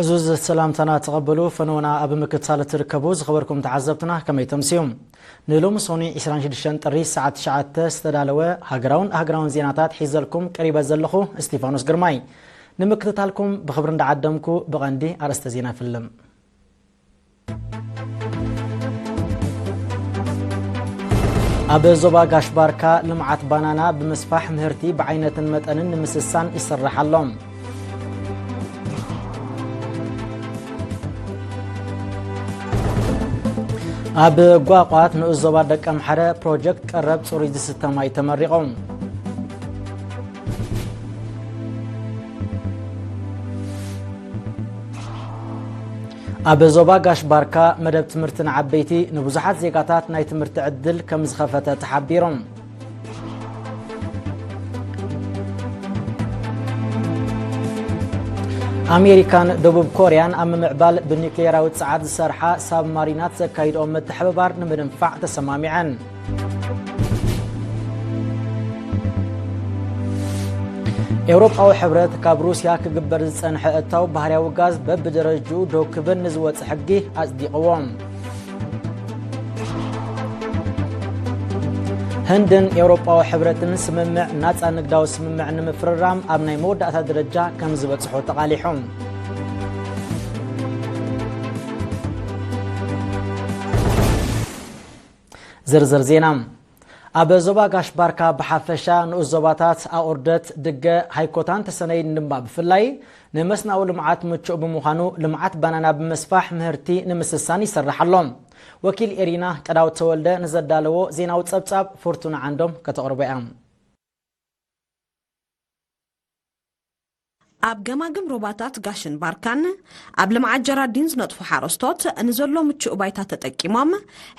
ዕዙዝ ሰላምታና ተቐበሉ። ፈነወና ኣብ ምክትታል እትርከቡ ዝኸበርኩም ተዓዘብትና ከመይ ተምስዩ? ንሎሚ ሶኒ ዕስራን ሽዱሽተን ጥሪ ሰዓት ትሽዓተ ዝተዳለወ ሃገራውን ሃገራውን ዜናታት ሒዘልኩም ቀሪበ ዘለኹ እስቲፋኖስ ግርማይ። ንምክትታልኩም ብኽብሪ እንዳዓደምኩ ብቐንዲ ኣርእስተ ዜና ፍልም። ኣብ ዞባ ጋሽ ባርካ ልምዓት ባናና ብምስፋሕ ምህርቲ ብዓይነትን መጠንን ንምስሳን ይስራሕ ኣሎ። ኣብ ጓቋት ንኡስ ዞባ ደቀምሓረ ፕሮጀክት ቀረብ ጽሩይ ዝስተ ማይ ተመሪቑ። ኣብ ዞባ ጋሽ ባርካ መደብ ትምህርቲ ንዓበይቲ ንብዙሓት ዜጋታት ናይ ትምህርቲ ዕድል ከም ዝኸፈተ ተሓቢሩ። ኣሜሪካን ደቡብ ኮርያን ኣብ ምምዕባል ብኒክሌራዊ ጸዓት ዝሰርሓ ሳብማሪናት ዘካይድኦም ምትሕብባር ንምድንፋዕ ተሰማሚዐን። ኤውሮጳዊ ሕብረት ካብ ሩስያ ክግበር ዝጸንሐ እታው ባህርያዊ ጋዝ በብደረጅኡ ደው ክብል ንዝወጽእ ሕጊ ኣጽዲቕዎ። ህንድን ኤውሮጳዊ ሕብረትን ስምምዕ ናጻ ንግዳዊ ስምምዕ ንምፍርራም ኣብ ናይ መወዳእታ ደረጃ ከም ዝበጽሑ ተቓሊሖም። ዝርዝር ዜና። ኣብ ዞባ ጋሽ ባርካ ብሓፈሻ ንኡስ ዞባታት ኣቑርደት፣ ድገ፣ ሃይኮታን ተሰነይን ድማ ብፍላይ ንመስናዊ ልምዓት ምቹእ ብምዃኑ ልምዓት ባናና ብምስፋሕ ምህርቲ ንምስሳን ይሰርሕ ኣሎ። ወኪል ኤሪና ቀዳው ተወልደ ንዘዳለዎ ዜናዊ ጸብጻብ ፍርቱና ዓንዶም ከተቕርቦ እያ። ኣብ ገማግም ሩባታት ጋሽን ባርካን ኣብ ልምዓት ጀራዲን ዝነጥፉ ሓረስቶት ንዘሎ ምቹእ ባይታ ተጠቂሞም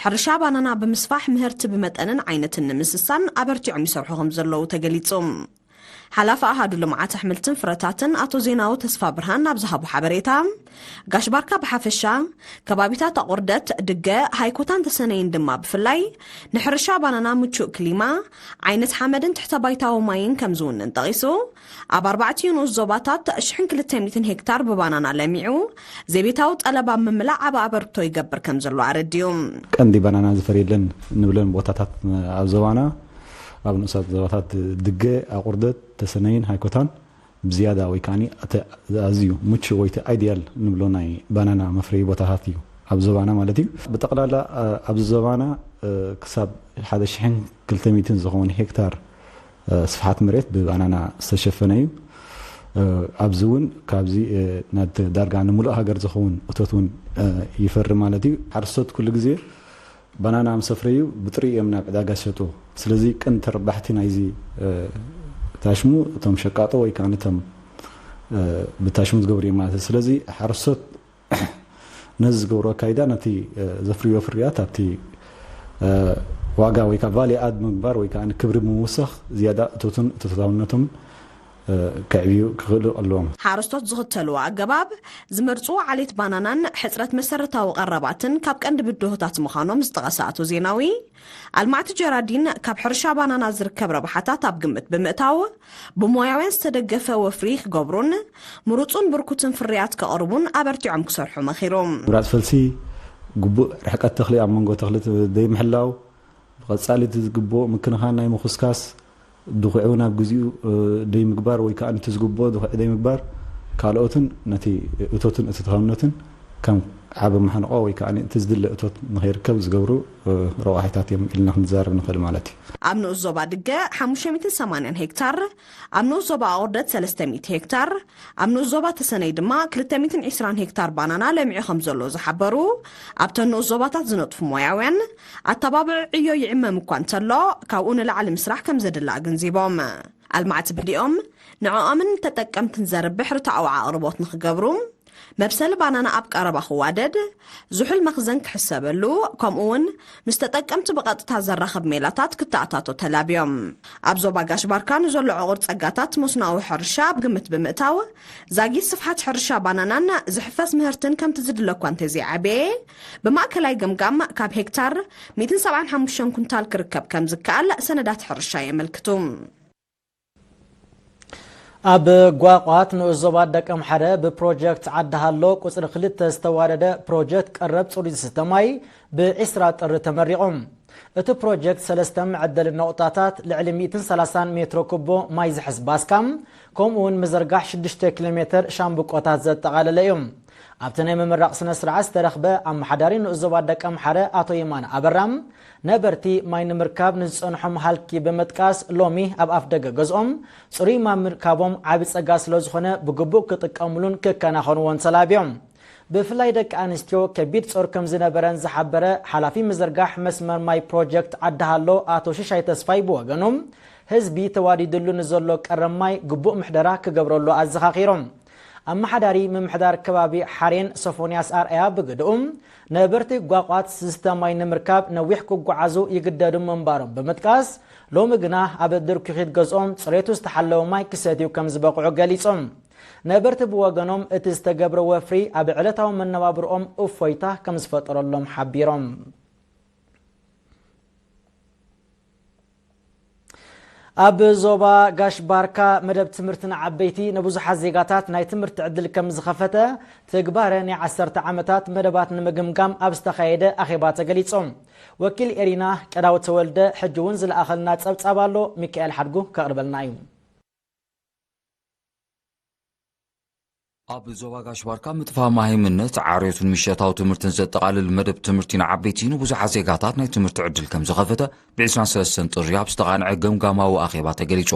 ሕርሻ ባናና ብምስፋሕ ምህርቲ ብመጠንን ዓይነትን ንምስሳን ኣበርቲዖም ይሰርሑ ከም ዘለዉ ተገሊጹ። ሓላፊ ኣሃዱ ልምዓት ኣሕምልትን ፍረታትን ኣቶ ዜናዊ ተስፋ ብርሃን ኣብ ዝሃቦ ሓበሬታ፣ ጋሽ ባርካ ብሓፈሻ፣ ከባቢታት ኣቑርደት፣ ድገ፣ ሃይኮታን ተሰነይን ድማ ብፍላይ ንሕርሻ ባናና ምቹእ ክሊማ፣ ዓይነት ሓመድን ትሕተ ባይታዊ ማይን ከም ዝውንን ጠቒሱ፣ ኣብ ኣርባዕቲኡ ንኡስ ዞባታት ሽሕን ክልተ ሚእትን ሄክታር ብባናና ለሚዑ፣ ዘቤታዊ ጠለብ ኣብ ምምላእ ዓቢ ኣበርክቶ ይገብር ከም ዘሎ ኣረዲኡ። ቀንዲ ባናና ዝፈርየለን እንብለን ቦታታት ኣብ ዞባና፣ ኣብ ንኡሳት ዞባታት ድገ፣ ኣቑርደት፣ ተሰነይን ሃይኮታን ብዝያዳ ወይ ከዓኒ እቲ ኣዝዩ ምቹእ ወይ እቲ ኣይድያል እንብሎ ናይ ባናና መፍረዪ ቦታታት እዩ፣ ኣብ ዞባና ማለት እዩ። ብጠቕላላ፣ ኣ-፣ ኣብዚ ዞባና፣ እ፣ ክሳብ ሓደ ሽሕን ክልተ ሚእትን ዝኸውን ሄክታር፣ እ፣ ስፍሓት መሬት ብባናና ዝተሸፈነ እዩ። እ፣ ኣብዚ እውን ካብዚ፣ እ፣ ናቲ ዳርጋ ንምሉእ ሃገር ዝኸውን እቶት እውን፣ እ፣ ይፈሪ ማለት እዩ። ሓረስቶት ኩሉ ግዜ ባናና ምስ ኣፍረዩ ብጥሪኡ እዮም ናብ ዕዳጋ ዝሸጡ። ስለዚ ቀንዲ ተረባሕቲ ናይዚ፣ እ፣ ታሽሙ እቶም ሸቃጦ ወይ ከኣ እቶም፣ እ፣ ብታሽሙ ዝገብሩ እዮም ማለት እዩ። ስለዚ ሓረስቶት ነዚ ዝገብሩ ኣካይዳ ነቲ፣ እ፣ ዘፍርዮ ፍርያት ኣብቲ፣ እ፣ ዋጋ ወይ ከኣ ቫልዩ ኣድ ምግባር ወይ ከኣ ክብሪ ብምውሳኽ ዝያዳ እቶትን እቶታውነቶም እ፣ ከዕብዩ ክኽእሉ ኣለዎም። ሓረስቶት ዝኽተልዎ ኣገባብ ዝመርጽዎ ዓሌት ባናናን ሕጽረት መሰረታዊ ቀረባትን ካብ ቀንዲ ብድሆታት ምዃኖም ዝጠቐሰ ኣቶ ዜናዊ፣ ኣልማዕቲ ጀራዲን ካብ ሕርሻ ባናና ዝርከብ ረብሓታት ኣብ ግምት ብምእታው ብሞያውያን ዝተደገፈ ወፍሪ ክገብሩን ምሩጹን ብርኩትን ፍርያት ከቕርቡን ኣበርቲዖም ክሰርሑ መኺሩ። ምምራጽ ፈልሲ፣ ግቡእ ርሕቀት ተኽሊ ኣብ መንጎ ተኽሊ ዘይምሕላው፣ ብቐጻሊ እቲ ዝግብኦ ምክንኻን ናይ ምኹስካስ፣ ድኹዒ እውን ኣብ ግዜኡ፣ እ፣ ደይምግባር ወይ ከኣ ነቲ ዝግብኦ ድኹዒ ደይምግባር፣ ካልኦትን ነቲ እቶትን እቶታውነትን ከም ዓቢ ማሕንቆ ወይ ከኣ እቲ ዝድለ እቶት ንኸይርከብ ዝገብሩ፣ እ፣ ረቋሒታት እዮም ኢልና ክንዛረብ ንኽእል ማለት እዩ። ኣብ ንኡስ ዞባ ድገ ሓሙሽተ ሚእትን ሰማንያን ሄክታር፣ ኣብ ንኡስ ዞባ ኣቑርደት ሰለስተ ሚእቲ ሄክታር፣ ኣብ ንኡስ ዞባ ተሰነይ ድማ ክልተ ሚእትን ዕስራን ሄክታር ባናና ለሚዑ ከም ዘሎ ዝሓበሩ ኣብተን ንኡስ ዞባታት ዝነጥፉ ሞያውያን፣ ኣተባብዒ ዕዮ ይዕመም እኳ እንተሎ፣ ካብኡ ንላዕሊ ምስራሕ ከም ዘድሊ ኣገንዚቦም። ኣልማዕቲ ብዲኦም ንዕኦምን ተጠቀምትን ዘርብሕ ርትዓዊ ኣቕርቦት ንኽገብሩ፣ መብሰሊ ባናና ኣብ ቀረባ ክዋደድ፣ ዝሑል መኽዘን ክሕሰበሉ፣ ከምኡ እውን ምስ ተጠቀምቲ ብቐጥታ ዘራኽብ ሜላታት ክተኣታቶ ተላብዮም። ኣብ ዞባ ጋሽ ባርካ ንዘሎ ዕቑር ጸጋታት መስኖኣዊ ሕርሻ ኣብ ግምት ብምእታው፣ ዛጊት ስፍሓት ሕርሻ ባናናን ዝሕፈስ ምህርትን ከምቲ ዝድለ እኳ እንተዘይዓበየ፣ ብማእከላይ ገምጋም ካብ ሄክታር ሚእትን ሰብዓን ሓሙሽተን ኩንታል ክርከብ ከም ዝከኣል ሰነዳት ሕርሻ የመልክቱ። ኣብ ጓቋት ንኡስ ዞባ ደቀምሓረ ብፕሮጀክት ዓዲ ሃሎ ቁጽሪ ክልተ ዝተዋደደ ፕሮጀክት ቀረብ ጽሩይ ዝስተ ማይ ብ20 ጥሪ ተመሪቑ። እቲ ፕሮጀክት ሰለስተ መዐደሊ ነቑጣታት፣ ልዕሊ ሚእትን ሰላሳን ሜትሮ ኩቦ ማይ ዝሕዝ ባስካም፣ ከምኡ እውን ምዝርጋሕ ሽዱሽተ ኪሎ ሜትር ሻምብቆታት ዘጠቓለለ እዩ። ኣብቲ ናይ ምምራቕ ስነ ስርዓት ዝተረኽበ ኣመሓዳሪ ንኡስ ዞባ ደቀምሓረ ኣቶ የማነ ኣበራ፣ ነበርቲ ማይ ንምርካብ ንዝጸንሖም ሃልኪ ብምጥቃስ፣ ሎሚ ኣብ ኣፍ ደገ ገዝኦም ጽሩይ ማይ ምርካቦም ዓቢ ጸጋ ስለ ዝኾነ፣ ብግቡእ ክጥቀምሉን ክከናኸንዎን ተላብዮም። ብፍላይ ደቂ ኣንስትዮ ከቢድ ጾር ከም ዝነበረን ዝሓበረ ሓላፊ ምዝርጋሕ መስመር ማይ ፕሮጀክት ዓዲ ሃሎ ኣቶ ሽሻይ ተስፋይ ብወገኑ፣ ህዝቢ ተዋዲድሉ ንዘሎ ቀረብ ማይ ግቡእ ምሕደራ ክገብረሉ ኣዘኻኺሮም። ኣመሓዳሪ ምምሕዳር ከባቢ ሓሬን ሶፎንያስ ኣርኣያ ብግድኡ፣ ነበርቲ ጓቋት ዝስተ ማይ ንምርካብ ነዊሕ ክጓዓዙ ይግደዱ ምንባሮም ብምጥቃስ፣ ሎሚ ግና ኣብ ድርኩኺት ገዝኦም ጽሬቱ ዝተሓለወ ማይ ክሰትዩ ከም ዝበቕዑ ገሊጾም። ነበርቲ ብወገኖም፣ እቲ ዝተገብረ ወፍሪ ኣብ ዕለታዊ መነባብርኦም እፎይታ ከም ዝፈጠረሎም ሓቢሮም። ኣብ ዞባ ጋሽ ባርካ መደብ ትምህርቲ ንዓበይቲ ንብዙሓት ዜጋታት ናይ ትምህርቲ ዕድል ከም ዝኸፈተ፣ ትግባረ ናይ ዓሰርተ ዓመታት መደባት ንምግምጋም ኣብ ዝተኻየደ ኣኼባ ተገሊጹ። ወኪል ኤሪና ቀዳው ተወልደ ሕጂ እውን ዝለኣኸልና ጸብጻብ ኣሎ፣ ሚካኤል ሓድጉ ከቕርበልና እዩ። ኣብ ዞባ ጋሽ ባርካ ምጥፋእ መሃይምነት፣ ዓርዮትን ምሸታዊ ትምህርትን ዘጠቓልል መደብ ትምህርቲ ንዓበይቲ ንብዙሓት ዜጋታት ናይ ትምህርቲ ዕድል ከም ዝኸፈተ ብ23 ጥሪ ኣብ ዝተቓንዐ ገምጋማዊ ኣኼባ ተገሊጹ።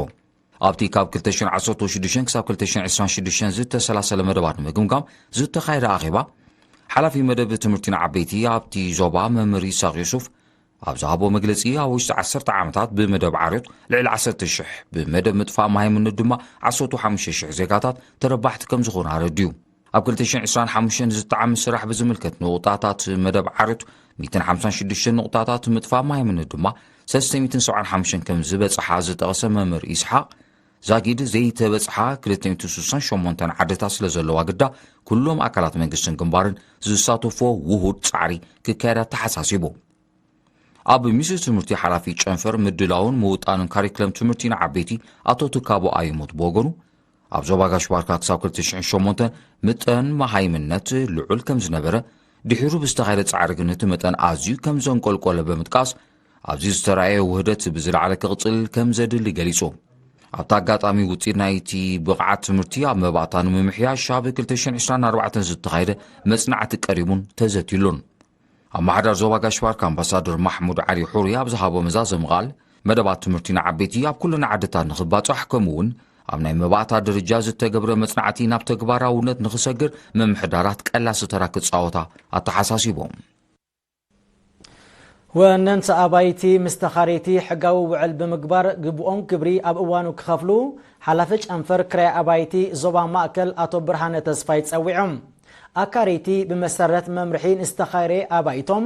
ኣብቲ ካብ ክልተ ሽሕን ዓሰርተ ሽዱሽተን ክሳብ ክልተ ሽሕን ዕስራን ሽዱሽተን ዝተሰላሰለ መደባት ንምግምጋም ዝተኻየደ ኣኼባ፣ ሓላፊ መደብ ትምህርቲ ንዓበይቲ ኣብቲ ዞባ መምህር ይስሃቅ ዩሱፍ ኣብ ዝሃቦ መግለጺ፣ ኣብ ውሽጢ ዓሰርተ ዓመታት ብመደብ ዓርዮት ልዕሊ ዓሰርተ ሽሕ፣ ብመደብ ምጥፋእ መሃይምነት ድማ ዓሰርተ ሓሙሽተ ሽሕ ዜጋታት ተረባሕቲ ከም ዝኾኑ ኣረዲኡ። ኣብ ክልተ ሽሕን ዕስራን ሓሙሽተን ዝጠዓም ስራሕ ብዝምልከት ንቑጣታት መደብ ዓርዮት ሚእትን ሓምሳን ሽዱሽተን ንቑጣታት፣ ምጥፋእ መሃይምነት ድማ ሰለስተ ሚእትን ሰብዓን ሓሙሽተን ከም ዝበጽሓ ዝጠቐሰ መምህር ይስሓቕ፣ ዛጊድ ዘይተበጽሓ ክልተ ሚእትን ስሳን ሸሞንተን ዓድታት ስለ ዘለዋ ግዳ፣ ኩሎም ኣካላት መንግስትን ግንባርን ዝሳተፎ ውሁድ ጻዕሪ ክካየድ ኣተሓሳሲቡ። ኣብ ሚኒስትሪ ትምህርቲ ሓላፊ ጨንፈር ምድላውን ምውጣንን ካሪክለም ትምህርቲ ንዓበይቲ ኣቶ ትካቦ ኣዩሞት ብወገኑ፣ ኣብ ዞባ ጋሽ ባርካ ክሳብ ክልተ ሽሕን ሸሞንተን መጠን መሃይምነት ልዑል ከም ዝነበረ፣ ድሒሩ ብዝተኻየደ ጻዕሪ ግን እቲ መጠን ኣዝዩ ከም ዘንቆልቆለ ብምጥቃስ፣ ኣብዚ ዝተራእየ ውህደት ብዝለዓለ ክቕጽል ከም ዘድሊ ገሊጹ። ኣብቲ ኣጋጣሚ፣ ውጽኢት ናይቲ ብቕዓት ትምህርቲ ኣብ መባእታ ንምምሕያሽ ኣብ ክልተ ሽሕን ዕስራን ኣርባዕተን ዝተኻየደ መጽናዕቲ ቀሪቡን ተዘትዩሉን። ኣመሓዳሪ ዞባ ጋሽ ባርካ ኣምባሳደር ማሕሙድ ዓሊ ሑሪ ኣብ ዝሃቦ መዛዘሚ ቃል፣ መደባት ትምህርቲ ንዓበይቲ ኣብ ኩለን ዓድታት ንኽባጻሕ፣ ከምኡ እውን ኣብ ናይ መባእታ ደረጃ ዝተገብረ መጽናዕቲ ናብ ተግባራውነት ንኽሰግር፣ ምምሕዳራት ቀላሲ ተራ ክጻወታ ኣተሓሳሲቦም። ወነንቲ ኣባይቲ ምስ ተኻረይቲ ሕጋዊ ውዕል ብምግባር፣ ግቡኦም ግብሪ ኣብ እዋኑ ክኸፍሉ፣ ሓላፊ ጨንፈር ክራይ ኣባይቲ ዞባ ማእከል ኣቶ ብርሃነ ተስፋይ ጸዊዖም። ኣካረይቲ ብመሰረት መምርሒ ንዝተኻረየ ኣባይቶም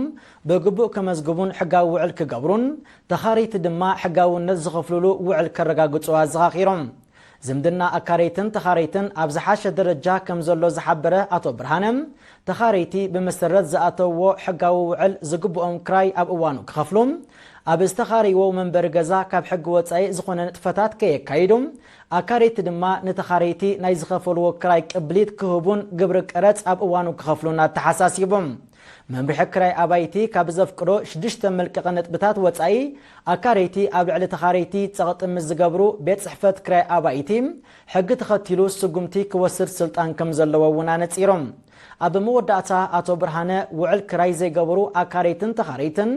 ብግቡእ ከመዝግቡን ሕጋዊ ውዕል ክገብሩን፣ ተኻረይቲ ድማ ሕጋውነት ዝኸፍሉሉ ውዕል ከረጋግጹ ኣዘኻኺሮም። ዝምድና ኣካረይትን ተኻረይትን ኣብ ዝሓሸ ደረጃ ከም ዘሎ ዝሓበረ ኣቶ ብርሃነ፣ ተኻረይቲ ብመሰረት ዝኣተውዎ ሕጋዊ ውዕል ዝግብኦም ክራይ ኣብ እዋኑ ክኸፍሉ፣ ኣብ ዝተኻረይዎ መንበሪ ገዛ ካብ ሕጊ ወጻኢ ዝኾነ ንጥፈታት ከየካይዱ፣ ኣካረይቲ ድማ ንተኻረይቲ ናይ ዝኸፈልዎ ክራይ ቅብሊት ክህቡን ግብሪ ቀረጽ ኣብ እዋኑ ክኸፍሉን ኣተሓሳሲቦም። መምርሒ ክራይ ኣባይቲ ካብ ዘፍቅዶ ሽዱሽተ መልቀቒ ነጥብታት ወጻኢ፣ ኣካረይቲ ኣብ ልዕሊ ተኻረይቲ ጸቕጢ ምስ ዝገብሩ፣ ቤት ጽሕፈት ክራይ ኣባይቲ ሕጊ ተኸቲሉ ስጉምቲ ክወስድ ስልጣን ከም ዘለዎ እውን ኣነጺሮም። ኣብ መወዳእታ ኣቶ ብርሃነ፣ ውዕል ክራይ ዘይገበሩ ኣካረይትን ተኻረይትን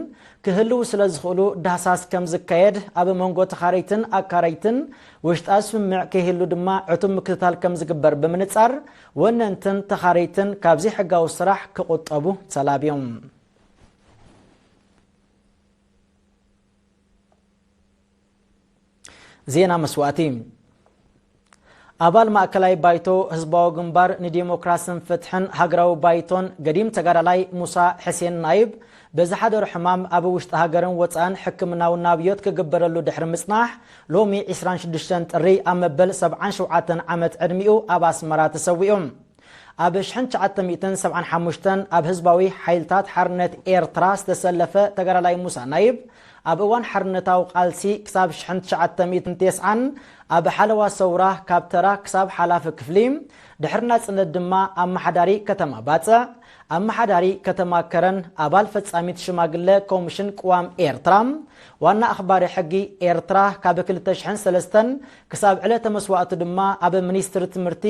ክህልዉ ስለ ዝኽእሉ፣ ዳህሳስ ከም ዝካየድ፣ ኣብ መንጎ ተኻረይትን ኣካረይትን ውሽጣዊ ስምምዕ ከይህሉ ድማ ዕቱብ ምክትታል ከም ዝግበር ብምንጻር፣ ወነንትን ተኻረይትን ካብ ዘይሕጋዊ ስራሕ ክቑጠቡ ተላብዮም። ዜና መስዋእቲ። ኣባል ማእከላይ ባይቶ ህዝባዊ ግንባር ንዲሞክራስን ፍትሕን ሃገራዊ ባይቶን ገዲም ተጋዳላይ ሙሳ ሕሴን ናይብ፣ ብዝሓደሮ ሕማም ኣብ ውሽጢ ሃገርን ወጻእን ሕክምናዊ ናብዮት ክግበረሉ ድሕሪ ምጽናሕ፣ ሎሚ ዕስራን ሽዱሽተን ጥሪ ኣብ መበል ሰብዓን ሸውዓተን ዓመት ዕድሚኡ ኣብ ኣስመራ ተሰዊኡ። ኣብ ሽሕን ትሽዓተ ሚእትን ሰብዓን ሓሙሽተን ኣብ ህዝባዊ ሓይልታት ሓርነት ኤርትራ ዝተሰለፈ ተጋዳላይ ሙሳ ናይብ፣ ኣብ እዋን ሓርነታዊ ቃልሲ ክሳብ ሽሕን ትሽዓተ ሚእትን ተስዓን ኣብ ሓለዋ ሰውራ ካብ ተራ ክሳብ ሓላፊ ክፍሊ፣ ድሕሪ ናጽነት ድማ ኣመሓዳሪ ከተማ ባጽዕ፣ ኣመሓዳሪ ከተማ ከረን፣ ኣባል ፈጻሚት ሽማግለ ኮሚሽን ቅዋም ኤርትራ፣ ዋና ኣኽባሪ ሕጊ ኤርትራ፣ ካብ ክልተ ሽሕን ሰለስተን ክሳብ ዕለተ መስዋእቱ ድማ ኣብ ሚኒስትሪ ትምህርቲ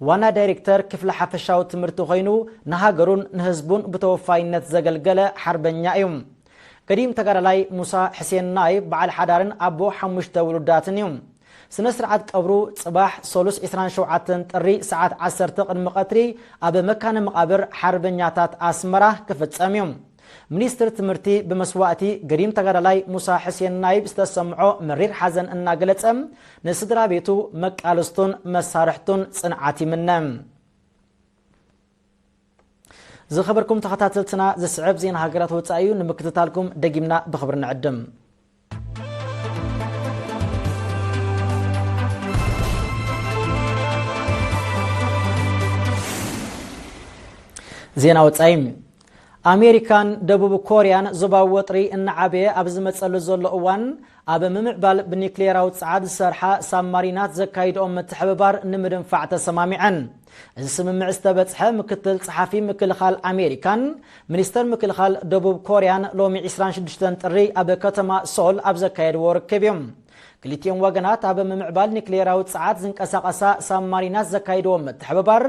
ዋና ዳይሬክተር ክፍሊ ሓፈሻዊ ትምህርቲ ኮይኑ ንሃገሩን ንህዝቡን ብተወፋይነት ዘገልገለ ሓርበኛ እዩ። ገዲም ተጋዳላይ ሙሳ ሕሴን ናይብ በዓል ሓዳርን ኣቦ ሓሙሽተ ውሉዳትን እዩ። ስነ ስርዓት ቀብሩ ጽባሕ ሶሉስ ዕስራን ሸውዓተን ጥሪ ሰዓት ዓሰርተ ቅድሚ ቀትሪ ኣብ መካነ መቓብር ሓርበኛታት ኣስመራ ክፍጸም እዩ። ሚኒስትር ትምህርቲ ብመስዋእቲ ገዲም ተጋዳላይ ሙሳ ሕሴን ናይብ ዝተሰምዖ መሪር ሓዘን እናገለጸ፣ ንስድራ ቤቱ፣ መቃልስቱን መሳርሕቱን ጽንዓት ይምነ። ዝኸበርኩም ተኸታተልትና፣ ዝስዕብ ዜና ሃገራት ወጻኢ እዩ። ንምክትታልኩም ደጊምና ብኽብሪ ንዕድም። ዜና ወጻኢ። ኣሜሪካን ደቡብ ኮርያን ዞባዊ ወጥሪ እናዓበየ ኣብ ዝመጸሉ ዘሎ እዋን፣ ኣብ ምምዕባል ብኒክሌራዊ ጸዓት ዝሰርሓ ሳብማሪናት ዘካይድኦም ምትሕብባር ንምድንፋዕ ተሰማሚዐን። እዚ ስምምዕ ዝተበጽሐ ምክትል ጸሓፊ ምክልኻል ኣሜሪካን ሚኒስተር ምክልኻል ደቡብ ኮርያን ሎሚ ዕስራን ሽዱሽተን ጥሪ ኣብ ከተማ ሶል ኣብ ዘካየድዎ ርክብ እዮም። ክልቲኦም ወገናት ኣብ ምምዕባል ኒክሌራዊ ጸዓት ዝንቀሳቐሳ ሳብማሪናት ዘካይድዎ ምትሕብባር፣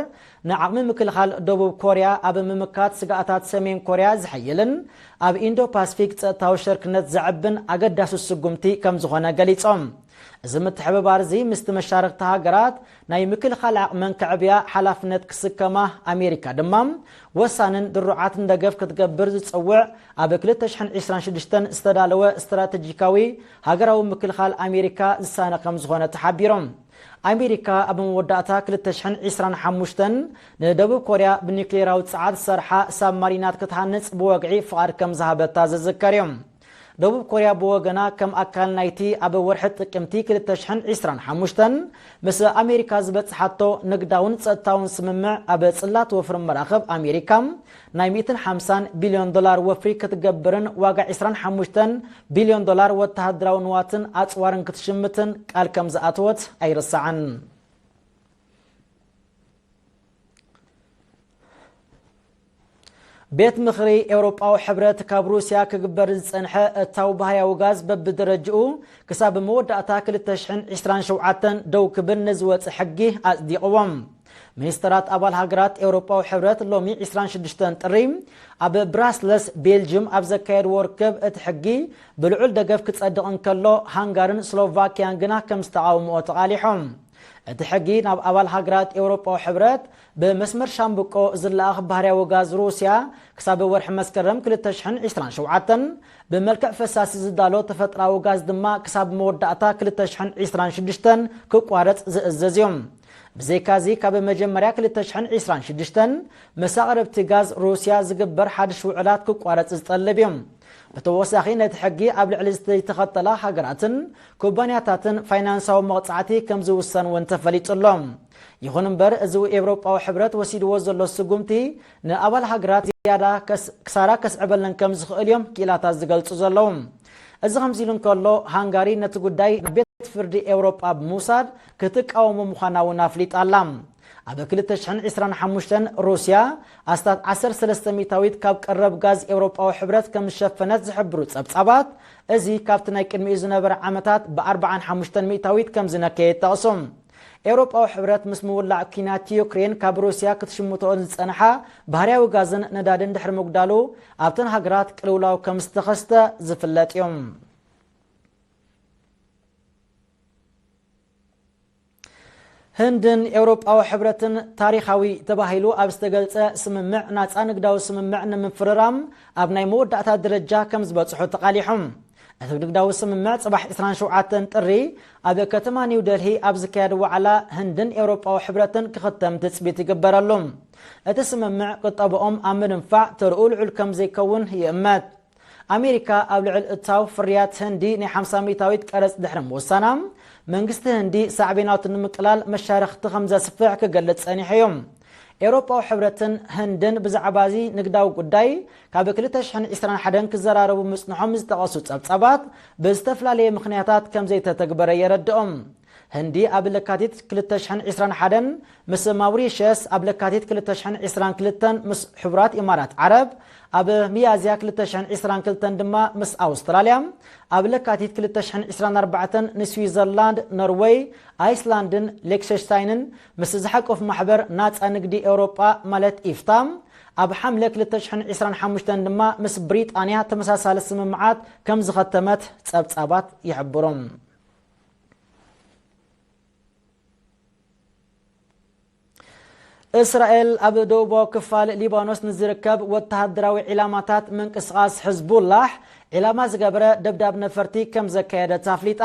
ንዓቕሚ ምክልኻል ደቡብ ኮርያ ኣብ ምምካት ስግኣታት ሰሜን ኮርያ ዝሕይልን ኣብ ኢንዶ ፓስፊክ ጸጥታዊ ሸርክነት ዘዕብን ኣገዳሲ ስጉምቲ ከም ዝኾነ ገሊጾም። እዚ ምትሕብባር እዚ ምስቲ መሻርክቲ ሃገራት ናይ ምክልኻል ዓቕመን ከዕብያ ሓላፍነት ክስከማ፣ ኣሜሪካ ድማ ወሳንን ድሩዓትን ደገፍ ክትገብር ዝጽውዕ ኣብ ክልተ ሽሕን ዕስራን ሽዱሽተን ዝተዳለወ ስትራተጂካዊ ሃገራዊ ምክልኻል ኣሜሪካ ዝሳነ ከም ዝኾነ ተሓቢሮም። ኣሜሪካ ኣብ መወዳእታ ክልተ ሽሕን ዕስራን ሓሙሽተን ንደቡብ ኮርያ ብኒክሌራዊ ጸዓት ዝሰርሓ ሳብማሪናት ክትሃንጽ ብወግዒ ፍቓድ ከም ዝሃበታ ዝዝከር እዩ። ደቡብ ኮርያ ብወገና፣ ከም ኣካል ናይቲ ኣብ ወርሒ ጥቅምቲ ክልተ ሽሕን ዕስራን ሓሙሽተን ምስ ኣሜሪካ ዝበጽሓቶ ንግዳውን ጸጥታውን ስምምዕ፣ ኣብ ጽላት ወፍሪ መራኽብ ኣሜሪካ ናይ ሚእትን ሓምሳን ቢልዮን ዶላር ወፍሪ ክትገብርን ዋጋ ዕስራን ሓሙሽተን ቢልዮን ዶላር ወተሃደራዊ ንዋትን ኣጽዋርን ክትሽምትን ቃል ከም ዝኣተወት ኣይርሳዕን። ቤት ምኽሪ ኤውሮጳዊ ሕብረት ካብ ሩስያ ክግበር ዝጸንሐ እታው ባህርያዊ ጋዝ በብደረጅኡ ክሳብ መወዳእታ ክልተ ሽሕን ዕስራን ሸውዓተን ደው ክብል ንዝወጸ ሕጊ ኣጽዲቕዎም። ሚኒስተራት ኣባል ሃገራት ኤውሮጳዊ ሕብረት ሎሚ ዕስራን ሽዱሽተን ጥሪ ኣብ ብራስለስ ቤልጅም ኣብ ዘካየድዎ ርክብ፣ እቲ ሕጊ ብልዑል ደገፍ ክጸድቕ እንከሎ፣ ሃንጋርን ስሎቫኪያን ግና ከም ዝተቓወምኦ ተቓሊሖም። እቲ ሕጊ ናብ ኣባል ሃገራት ኤውሮጳዊ ሕብረት ብመስመር ሻምብቆ ዝለኣኽ ባህርያዊ ጋዝ ሩስያ ክሳብ ወርሒ መስከረም ክልተ ሽሕን ዕስራን ሸውዓተን፣ ብመልክዕ ፈሳሲ ዝዳሎ ተፈጥራዊ ጋዝ ድማ ክሳብ መወዳእታ ክልተ ሽሕን ዕስራን ሽዱሽተን ክቋረጽ ዝእዘዝ እዩ። ብዘይካዚ፣ ካብ መጀመርያ ክልተ ሽሕን ዕስራን ሽዱሽተን ምስ ኣቕረብቲ ጋዝ ሩስያ ዝግበር ሓድሽ ውዕላት ክቋረጽ ዝጠልብ እዩ። ብተወሳኺ፣ ነቲ ሕጊ ኣብ ልዕሊ ዝተኸተላ ሃገራትን ኩባንያታትን ፋይናንሳዊ መቕጻዕቲ ከም ዝውሰን እውን ተፈሊጡ ኣሎ። ይኹን እምበር፣ እዚ ኤውሮጳዊ ሕብረት ወሲድዎ ዘሎ ስጉምቲ ንኣባል ሃገራት ዝያዳ ከስ-፣ ክሳራ ከስዕበለን ከም ዝኽእል እዮም ክኢላታት ዝገልጹ ዘለዉ። እዚ ከምዚ ኢሉ እንከሎ፣ ሃንጋሪ ነቲ ጉዳይ ናብ ቤት ፍርዲ ኤውሮጳ ብምውሳድ ክትቃወሞ ምዃና እውን ኣፍሊጣ ኣላ። ኣብ ክልተ ሽሕን ዕስራን ሓሙሽተን ሩስያ ኣስታት ዓሰርተ ሰለስተ ሚእታዊት ካብ ቀረብ ጋዝ ኤውሮጳዊ ሕብረት ከም ዝሸፈነት ዝሕብሩ ጸብጻባት፣ እዚ ካብቲ ናይ ቅድሚኡ ዝነበረ ዓመታት ብኣርባዓን ሓሙሽተን ሚእታዊት ከም ዝነከየ ይጠቕሱ። ኤውሮጳዊ ሕብረት ምስ ምውላዕ ኲናት ዩክሬን ካብ ሩስያ ክትሽምቶ ዝጸንሓ ባህርያዊ ጋዝን ነዳድን ድሕሪ ምጉዳሉ፣ ኣብተን ሃገራት ቅልውላው ከም ዝተኸስተ ዝፍለጥ እዩ። ህንድን ኤውሮጳዊ ሕብረትን ታሪኻዊ ተባሂሉ ኣብ ዝተገልጸ ስምምዕ፣ ናጻ ንግዳዊ ስምምዕ ንምፍርራም ኣብ ናይ መወዳእታ ደረጃ ከም ዝበጽሑ ተቓሊሖም። እቲ ንግዳዊ ስምምዕ ጽባሕ ዕስራን ሸውዓተን ጥሪ ኣብ ከተማ ኒው ደልሂ ኣብ ዝካየድ ዋዕላ ህንድን ኤውሮጳዊ ሕብረትን ክኽተም ትጽቢት ይግበረሉ። እቲ ስምምዕ ቁጠባኦም ኣብ ምድንፋዕ ተርኡ ልዑል ከም ዘይከውን ይእመት። ኣሜሪካ ኣብ ልዕል እታው ፍርያት ህንዲ ናይ ሓምሳ ሚእታዊት ቀረጽ ድሕሪ ምውሳና፣ መንግስቲ ህንዲ ሳዕቤናቱ ንምቅላል መሻርኽቲ ከም ዘስፍሕ ክገልጽ ጸኒሑ እዩ። ኤውሮጳዊ ሕብረትን ህንድን ብዛዕባ እዚ ንግዳዊ ጉዳይ ካብ ክልተ ሽሕን ዕስራን ሓደን ክዘራረቡ ምጽንሖም ዝጠቐሱ ጸብጻባት፣ ብዝተፈላለየ ምኽንያታት ከም ዘይተተግበረ የረድኦም። ህንዲ ኣብ ለካቲት ክልተ ሽሕን ዕስራን ሓደን ምስ ማውሪሸስ፣ ኣብ ለካቲት ክልተ ሽሕን ዕስራን ክልተን ምስ ሕቡራት ኢማራት ዓረብ፣ ኣብ ሚያዝያ ክልተ ሽሕን ዕስራን ክልተን ድማ ምስ ኣውስትራልያ፣ ኣብ ለካቲት ክልተ ሽሕን ዕስራን ኣርባዕተን ንስዊዘርላንድ፣ ኖርወይ፣ ኣይስላንድን ሌክሸሽታይንን ምስ ዝሓቆፍ ማሕበር ናጻ ንግዲ ኤውሮጳ ማለት ኢፍታ፣ ኣብ ሓምለ ክልተ ሽሕን ዕስራን ሓሙሽተን ድማ ምስ ብሪጣንያ ተመሳሳሊ ስምምዓት ከም ዝኸተመት ጸብጻባት ይሕብሩ። እስራኤል ኣብ ደቡባዊ ክፋል ሊባኖስ ንዝርከብ ወተሃደራዊ ዒላማታት ምንቅስቓስ ሕዝቡላሕ ዒላማ ዝገበረ ደብዳብ ነፈርቲ ከም ዘካየደት ኣፍሊጣ።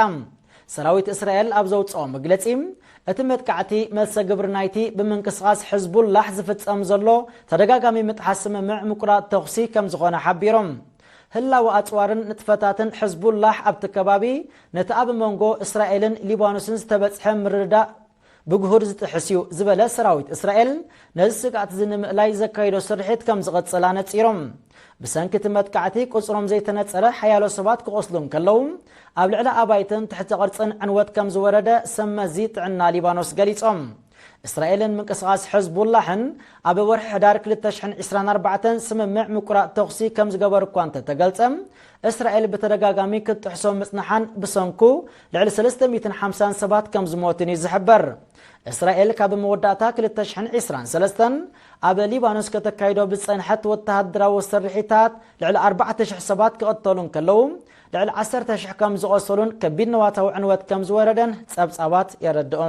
ሰራዊት እስራኤል ኣብ ዘውፅኦ መግለፂ፣ እቲ መጥቃዕቲ መልሰ ግብሪ ናይቲ ብምንቅስቓስ ሕዝቡላሕ ዝፍጸም ዘሎ ተደጋጋሚ ምጥሓስ ስምምዕ ምቁራፅ ተኹሲ ከም ዝኾነ ሓቢሮም። ህላወ ኣፅዋርን ንጥፈታትን ሕዝቡላሕ ኣብቲ ከባቢ፣ ነቲ ኣብ መንጎ እስራኤልን ሊባኖስን ዝተበጽሐ ምርድዳእ ብግሁድ ዝጥሕስ እዩ ዝበለ ሰራዊት እስራኤል፣ ነዚ ስግኣት እዚ ንምእላይ ዘካይዶ ስርሒት ከም ዝቕጽል ኣነጺሮም። ብሰንኪ እቲ መጥቃዕቲ ቁጽሮም ዘይተነጸረ ሓያሎ ሰባት ክቖስሉ እንከለዉ፣ ኣብ ልዕሊ ኣባይትን ትሕቲ ቅርጽን ዕንወት ከም ዝወረደ ሰብ መዚ ጥዕና ሊባኖስ ገሊጾም። እስራኤልን ምንቅስቓስ ሕዝቡላሕን ኣብ ወርሒ ሕዳር ክልተ ሽሕን ዕስራን ኣርባዕተን ስምምዕ ምቁራጽ ተኹሲ ከም ዝገበሩ እኳ እንተተገልጸ፣ እስራኤል ብተደጋጋሚ ክትጥሕሶ ምጽንሓን ብሰንኩ ልዕሊ ሰለስተ ሚእትን ሓምሳን ሰባት ከም ዝሞቱን እዩ ዝሕበር። እስራኤል ካብ መወዳእታ ክልተ ሽሕን ዕስራን ሰለስተን ኣብ ሊባኖስ ከተካይዶ ብዝጸንሐት ወተሃደራዊ ስርሒታት ልዕሊ ኣርባዕተ ሽሕ ሰባት ክቕተሉ እንከለዉ፣ ልዕሊ ዓሰርተ ሽሕ ከም ዝቖሰሉን ከቢድ ንዋታዊ ዕንወት ከም ዝወረደን ጸብጻባት የረድኡ።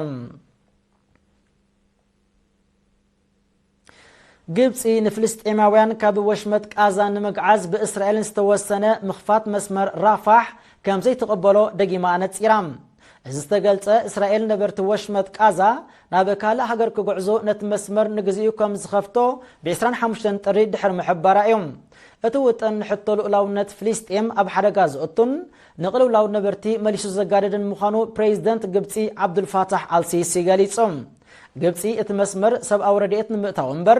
ግብጺ ንፍልስጤማውያን ካብ ወሽመጥ ቃዛ ንምግዓዝ ብእስራኤል ዝተወሰነ ምኽፋት መስመር ራፋሕ ከም ዘይትቕበሎ ደጊማ ኣነጺራ። እዚ ዝተገልጸ፣ እስራኤል ነበርቲ ወሽመጥ ቃዛ ናብ ካልእ ሃገር ክጉዕዙ ነቲ መስመር ንግዚኡ ከም ዝኸፍቶ ብ ዕስራን ሓሙሽተን ጥሪ ድሕሪ ምሕባራ እዩ። እቲ ውጥን ንሕቶ ልኡላውነት ፍልስጤም ኣብ ሓደጋ ዘእቱን ንቕልውላው ነበርቲ መሊሱ ዘጋድድን ምዃኑ ፕሬዚደንት ግብጺ ዓብዱልፋታሕ ኣልሲሲ ገሊጹ። ግብጺ እቲ መስመር ሰብኣዊ ረድኤት ንምእታው እምበር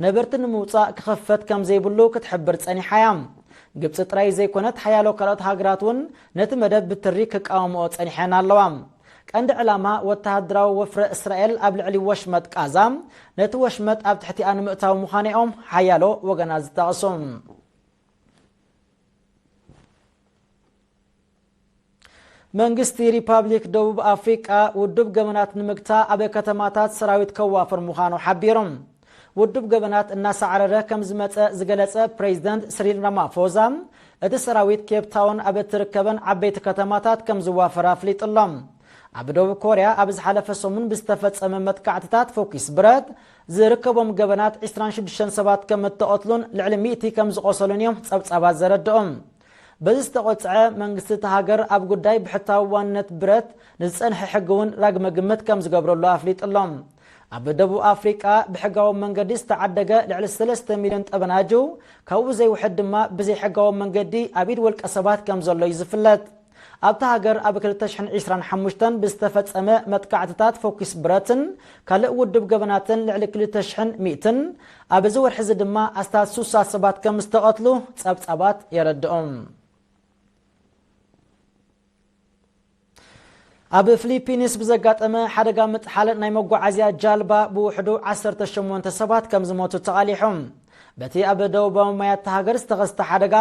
ነበርቲ ንምውጻእ ክኸፈት ከም ዘይብሉ ክትሕብር ጸኒሓ እያ። ግብጺ ጥራይ ዘይኮነት፣ ሓያሎ ካልኦት ሃገራት እውን ነቲ መደብ ብትሪ ክቃወምኦ ጸኒሐን ኣለዋ። ቀንዲ ዕላማ ወተሃደራዊ ወፍረ እስራኤል ኣብ ልዕሊ ወሽመጥ ቃዛ፣ ነቲ ወሽመጥ ኣብ ትሕቲኣ ንምእታው ምዃኑ እዮም ሓያሎ ወገናት ዝጠቕሱ። መንግስቲ ሪፓብሊክ ደቡብ ኣፍሪቃ ውዱብ ገበናት ንምግታእ ኣብ ከተማታት ሰራዊት ከዋፍር ምዃኑ ሓቢሩ። ውዱብ ገበናት እናሳዕረረ ከም ዝመጸ ዝገለጸ ፕሬዚደንት ስሪል ራማፎዛ፣ እቲ ሰራዊት ኬፕ ታውን ኣብ እትርከበን ዓበይቲ ከተማታት ከም ዝዋፈር ኣፍሊጡ ኣሎ። ኣብ ደቡብ ኮርያ ኣብ ዝሓለፈ ሰሙን ብዝተፈጸመ መጥቃዕትታት ፎኪስ ብረት ዝርከቦም ገበናት ዕስራን ሽዱሽተን ሰባት ከም እተቐትሉን ልዕሊ ሚእቲ ከም ዝቖሰሉን እዮም ጸብጻባት ዘረድኦም። በዚ ዝተቖጽዐ መንግስቲ እታ ሃገር ኣብ ጉዳይ ብሕታዊ ዋንነት ብረት ንዝጸንሐ ሕጊ እውን ራግመ ግምት ከም ዝገብረሉ ኣፍሊጡ ኣሎ። ኣብ ደቡብ ኣፍሪቃ ብሕጋዊ መንገዲ ዝተዓደገ ልዕሊ ሰለስተ ሚልዮን ጠበናጁ፣ ካብኡ ዘይውሕድ ድማ ብዘይሕጋዊ መንገዲ ኣብ ኢድ ውልቀ ሰባት ከም ዘሎ እዩ ዝፍለጥ። ኣብታ ሃገር ኣብ ክልተ ሽሕን ዕስራን ሓሙሽተን ብዝተፈጸመ መጥቃዕትታት ፎኪስ ብረትን ካልእ ውድብ ገበናትን ልዕሊ ክልተ ሽሕን ሚእትን፣ ኣብዚ ወርሒ እዚ ድማ ኣስታት ሱሳ ሰባት ከም ዝተቐትሉ ጸብጻባት የረድኦም። ኣብ ፊሊፒንስ ብዘጋጠመ ሓደጋ ምጥሓል ናይ መጓዓዝያ ጃልባ ብውሕዱ ዓሰርተ ሸሞንተ ሰባት ከም ዝሞቱ ተቓሊሑ። በቲ ኣብ ደቡባዊ ማያት ሃገር ዝተኸስተ ሓደጋ፣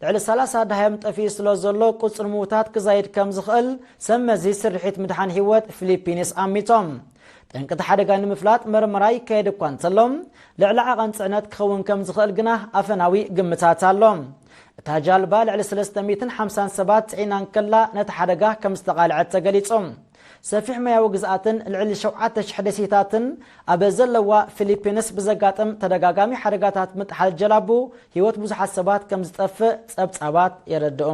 ልዕሊ ሰላሳ ደሃዮም ጠፊኡ ስለ ዘሎ፣ ቁጽሪ ምዉታት ክዛይድ ከም ዝኽእል ሰብ መዚ ስርሒት ምድሓን ህይወት ፊሊፒንስ ኣሚቶም። ጠንቂ እቲ ሓደጋ ንምፍላጥ መርመራ ይካየድ እኳ እንተሎ፣ ልዕሊ ዓቐን ጽዕነት ክኸውን ከም ዝኽእል ግና ኣፈናዊ ግምታት ኣሎ። እታ ጃልባ ልዕሊ ሰለስተ ሚእትን ሓምሳን ሰባት ጽዒና እንከላ፣ ነቲ ሓደጋ ከም ዝተቓልዐት ተገሊጹ። ሰፊሕ ማያዊ ግዝኣትን ልዕሊ ሸውዓተ ሽሕ ደሴታትን ኣብ ዘለዋ ፊሊፒንስ ብዘጋጥም ተደጋጋሚ ሓደጋታት ምጥሓል ጀላቡ ህይወት ብዙሓት ሰባት ከም ዝጠፍእ ጸብጻባት የረድኡ።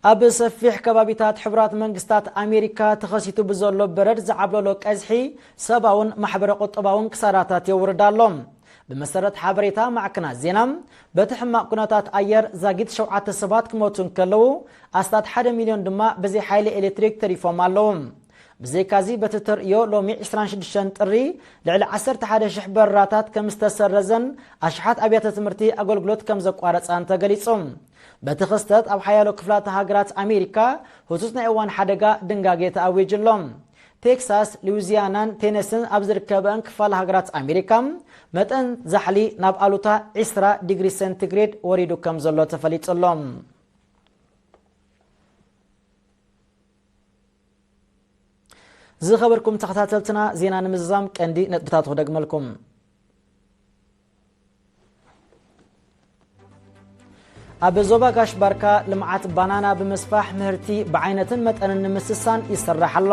ኣብ ሰፊሕ ከባቢታት ሕቡራት መንግስታት ኣሜሪካ ተኸሲቱ ብዘሎ በረድ ዝዓብለሎ ቀዝሒ ሰብኣውን ማሕበረ ቁጠባውን ክሳራታት የውርድ ኣሎ። ብመሰረት ሓበሬታ ማዕከናት ዜና፣ በቲ ሕማቕ ኩነታት ኣየር ዛጊት ሸውዓተ ሰባት ክሞቱ እንከለዉ፣ ኣስታት ሓደ ሚልዮን ድማ ብዘይ ሓይሊ ኤሌክትሪክ ተሪፎም ኣለዉ። ብዘይካዚ በቲ ተርእዮ ሎሚ ዕስራን ሽዱሽተን ጥሪ ልዕሊ ዓሰርተ ሓደ ሽሕ በረራታት ከም ዝተሰረዘን ኣሽሓት ኣብያተ ትምህርቲ ኣገልግሎት ከም ዘቋረጻን ተገሊጹ። በቲ ክስተት ኣብ ሓያሎ ክፍላተ ሃገራት ኣሜሪካ ህጹጽ ናይ እዋን ሓደጋ ድንጋጌ ተኣዊጁ ኣሎ። ቴክሳስ፣ ሉዊዚያናን ቴነስን ኣብ ዝርከበን ክፋል ሃገራት ኣሜሪካ መጠን ዛሕሊ ናብ ኣሉታ ዕስራ ዲግሪ ሴንቲግሬድ ወሪዱ ከም ዘሎ ተፈሊጡ ኣሎ። ዝኸበርኩም ተኸታተልትና፣ ዜና ንምዝዛም ቀንዲ ነጥብታቱ ክደግመልኩም። ኣብ ዞባ ጋሽ ባርካ ልምዓት ባናና ብምስፋሕ ምህርቲ ብዓይነትን መጠንን ንምስሳን ይስራሕ ኣሎ።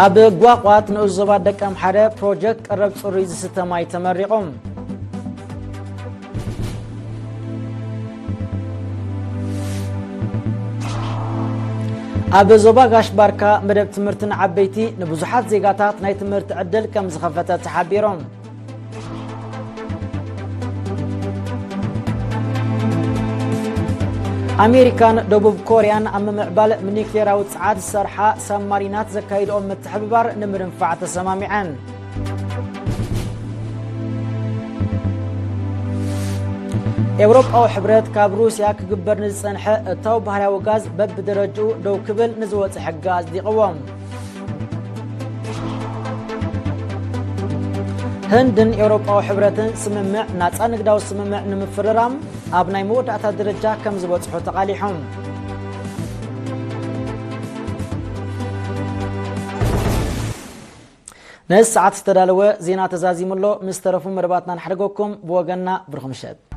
ኣብ ጓቋት ንኡስ ዞባ ደቀምሓረ ፕሮጀክት ቀረብ ጽሩይ ዝስተ ማይ ተመሪቑ። ኣብ ዞባ ጋሽ ባርካ መደብ ትምህርቲ ንዓበይቲ ንብዙሓት ዜጋታት ናይ ትምህርቲ ዕድል ከም ዝኸፈተ ተሓቢሩ። ኣሜሪካን ደቡብ ኮርያን ኣብ ምምዕባል ኒክሌራዊ ጸዓት ዝሰርሓ ሳብማሪናት ዘካይድኦም ምትሕብባር ንምድንፋዕ ተሰማሚዐን። ኤውሮጳዊ ሕብረት ካብ ሩስያ ክግበር ንዝጸንሐ እታው ባህርያዊ ጋዝ በብደረጅኡ ደው ክብል ንዝወጸ ሕጊ ኣጽዲቕዎ። ህንድን ኤውሮጳዊ ሕብረትን ስምምዕ ናጻ ንግዳዊ ስምምዕ ንምፍርራም ኣብ ናይ መወዳእታ ደረጃ ከም ዝበጽሑ ተቓሊሖም። ነዚ ሰዓት ዝተዳለወ ዜና ተዛዚሙ ኣሎ። ምስ ተረፉ መደባትና ንሓድገኩም። ብወገንና ብሩኽ ምሸት።